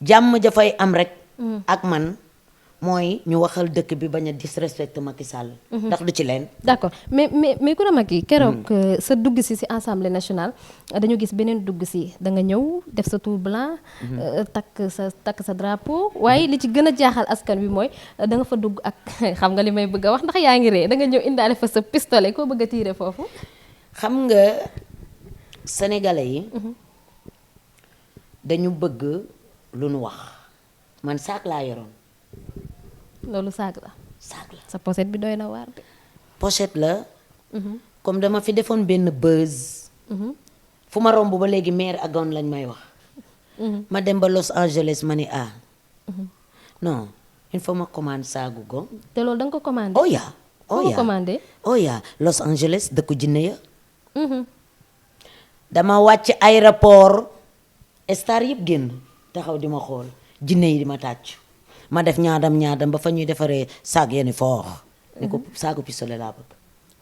jàmm jafay am rek ak man mooy ñu waxal dëkk bi bañ a disrespecte Macky Sall ndax du ci leen d'accord mais Coura Macky keroog sa dugg si assemblée nationale dañu gis beneen dugg si da nga ñëw def sa tout blanc takk sa drapeau waaye li ci gën a jaaxal askan wi mooy da nga fa dugg ak xam nga li may bëgg a wax ndax yaa ngi ree da nga ñëw indaale fa sa pistolet koo bëgg a tiire foofu xam nga sénégalais yi dañu bëgg lu nu wax man saak laa yoroon loolu saag la sa pochette bi doy na waar de pochette la comme dama fi defoon benn buzz fu ma romb ba léegi maire agoon lañ may wax ma dem ba Los Angeles ma ni non il faut ma commande saagu go te loolu da nga ko commandé oh ya commandé oh ya Los Angeles dëkku jinne ya dama wàcc aéroport star yëpp génn taxaw di ma xool jinne yi di ma tàcc ma def ñaadam ba fa ñuy defaree saag yenn foox ni ko saagu pistolet laa bëgg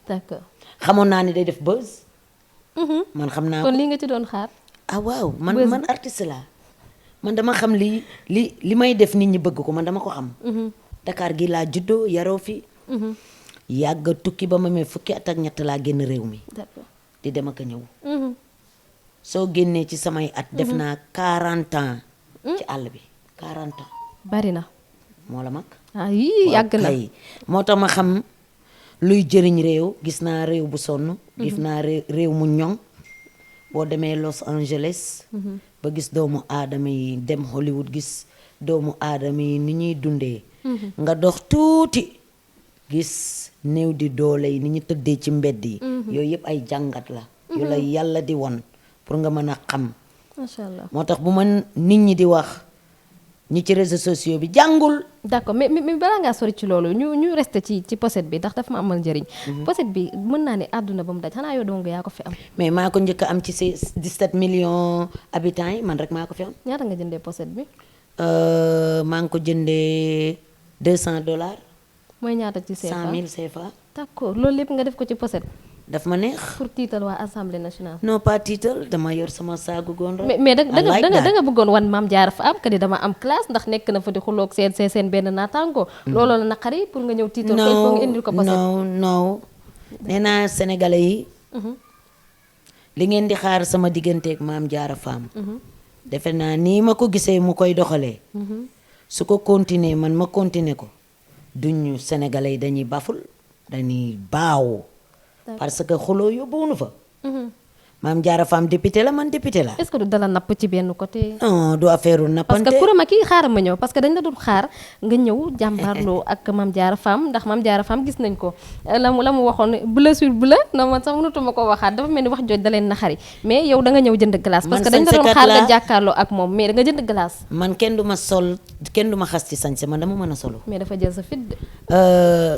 d'accord xamoon naa ni day def buzz man xam naa kon lii nga ci doon xaar waaw man artiste laa man dama xam li may def nit ñi bëgg ko man dama ko xam Dakar gi laa juddoo yaroo fi yàgg tukki ba ma mee fukki at ak ñett laa génn réew mi di dem ak a ñëw soo génnee ci samay at def naa 40 ans ci àll bi 40 ans bari na moo la mag yii yàgg na moo tax ma xam luy jëriñ réew gis naa réew bu sonn gis naa réew mu ñoŋ boo demee Los Angeles ba gis doomu aadama yi dem Hollywood gis doomu aadama yi ni ñuy dundee nga dox tuuti gis néew di doole yi ni ñu tëddee ci mbedd yi yooyu yëpp ay jàngat la yu la yàlla di won pour nga mën a xam macha allah moo tax bu ma nit ñi di wax ñi ci réseaux sociaux bi jàngul d'accord mais balaa ngaa sori ci loolu ñu resté ci pochette bi ndax dafa ma amal njëriñ pochette bi mën naa ne àdduna ba mu daj xanaa yow dong yaa ko fi am mais maa ko njëkk am ci 17 millions habitants yi man rek maa ko fi am ñaata nga jëndee pochette bi maa ngi ko jëndee $200 mooy ñaata ci CFA 100 000 CFA d'accord loolu lépp nga def ko ci pochette daf ma neex pour tiital waa assemblée nationale non pas tiital dama yor sama saagu goon rek mais da nga bëggoon wan Mame Diarra Fam que ni dama am classe ndax nekk na fa di xuloog seen benn naataango looloo la naqari pour nga ñëw tiital ko il faut nga indil ko pochette non nee naa sénégalais yi li ngeen di xaar sama digganteeg Mame Diarra Fam defe naa nii ma ko gisee mu koy doxalee su ko continuer man ma continuer ko duñu sénégalais yi dañuy baful dañuy baaw parce que xuloo yóbbuwunu fa Mame Diarra Fam député la man député la est-ce que du dala napp ci benn côté non du affaire u nappante parce que Coura Macky xaaral ma ñëw parce que dañ la doon xaar nga ñëw jàmbaarloo ak Mame Diarra Fam ndax Mame Diarra Fam gis nañ ko la mu waxoon bleu sur bleu non man sax mënutuma ko waxaat dafa mel ni wax jooj da leen naxari mais yow da nga ñëw jënd glace parce que dañ la doon xaar nga jàkkaarloo ak moom mais da nga jënd glace man kenn du ma xas ci sañse man dama mën a solo mais dafa jël sa fit de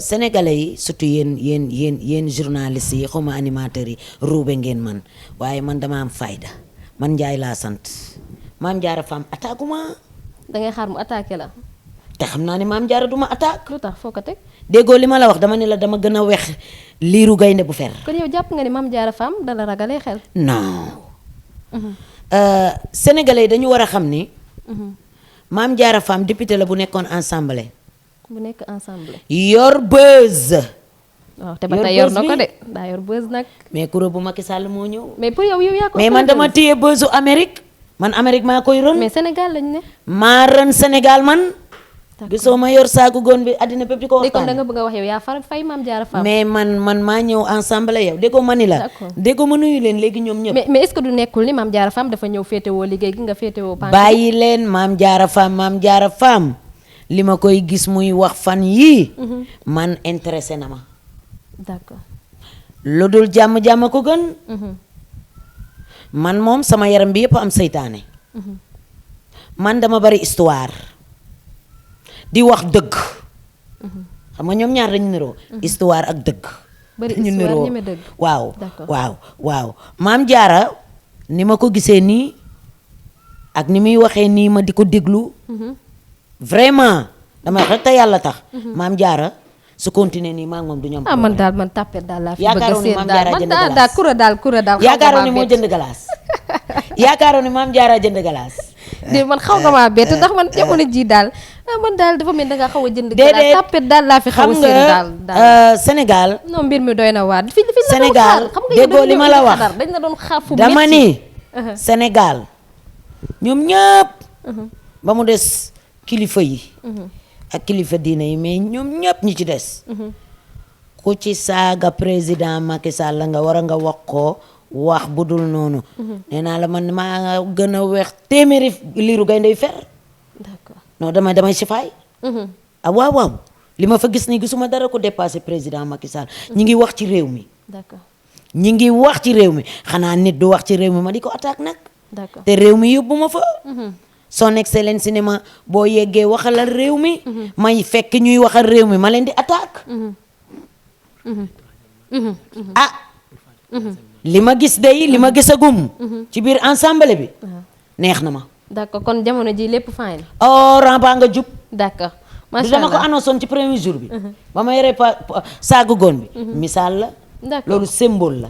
sénégalais yi surtout yéen journalistes yi xawma animateurs yi ruube ngeen man waaye man dama am fayda man Njaay laa sant Mame Diarra Fam attaque ma da ngay xaar mu attaqué la te xam naa ne Mame Diarra du ma attaque lu tax foo ko teg déggoo li ma la wax dama ne la dama gën a wex liiru gaynde bu fer kon yow jàpp nga ni Mame Diarra Fam dala ragalee xel non sénégalais yi dañu war a xam ni Mame Diarra Fam député la bu nekkoon assemblée bu nekk ensemble yor buzz waaw te ba tey yor na ko de daa yor buzz nag mais kuréel bu Macky Sall moo ñëw mais pour yow yaa ko mais man dama téye buzzu Amérique man Amérique maa koy ron mais Sénégal lañ ne maa ren Sénégal man gisoo ma yor saagu goon bi àddina bépp di ko kon da waxtaan nga bëgg a wax yow yaa far fay Mame Diarra Fam mais man maa ñëw ensemble yow déggoo ma ni la D'accord. déggoo ma nuyu leen léegi ñoom ñëpp mais est-ce que du nekkul ni Mame Diarra Fam dafa ñëw féetewoo liggéey gi nga féetewoo pan bàyyi leen Mame Diarra Fam li ma koy gis muy wax fan yii man intéressé na ma d'accord lu dul jàmm ko gën man moom sama yaram bi yëpp am seytaane man dama bari histoire di wax dëgg xam nga ñoom ñaar dañu niroo histoire ak dëgg bari dañu histoire niroo ñeme dëgg waaw D'accord. waaw Mame Diarra ni ma ko gisee nii ak ni muy waxee nii ma di ko déglu vraiment dama wax rek te yàlla tax Mame Diarra su continuer nii maa ngi moom du ñu am man daal man tàppet daal laa fi bëgg a yaakaaroon ni seet Mame Diarra daal jënd man glace daal kura daal yaakaaroon ni moo jënd glace yaakaaroon ni Mame Diarra jënd glace de man xaw nga maa bett ndax man jamono ji daal man daal dafa mel da nga xaw a jënd déedéet tapet daal laa fi xaw a xam seen nga Sénégal non mbir mi doy na waar fi Sénégal déggoo li ma la wax dañ la doon xaar fu dama ni Sénégal ñoom ñëpp ba mu des kilifa yi ak kilifa diine yi mais ñoom ñëpp ñi ci des ku ci saaga président Macky Sall la nga war a nga wax ko wax bu dul noonu nee naa la man maa gën a weex téeméeri liiru gayndey fer d'accord non damay sifaay ah waaw waaw li ma fa gis ni gisuma dara ko dépassé président Macky Sall ñi ngi wax ci réew mi d'accord ñi ngi wax ci réew mi xanaa nit du wax ci réew mi ma di ko attaque nag d'accord te réew mi yóbbu ma fa son excellence cinéma boo yeggee waxalal réew mi may fekk ñuy waxal réew mi ma leen di attaque ah li ma gis day li ma gisagum ci biir ensemble bi neex na ma d'accord kon jamono ji lépp fine oran baa nga jub d'accord du macha dama ko allah annoncé ci premier jour bi ba ma yore saagu goon bi misaal la d'accord loolu symbole la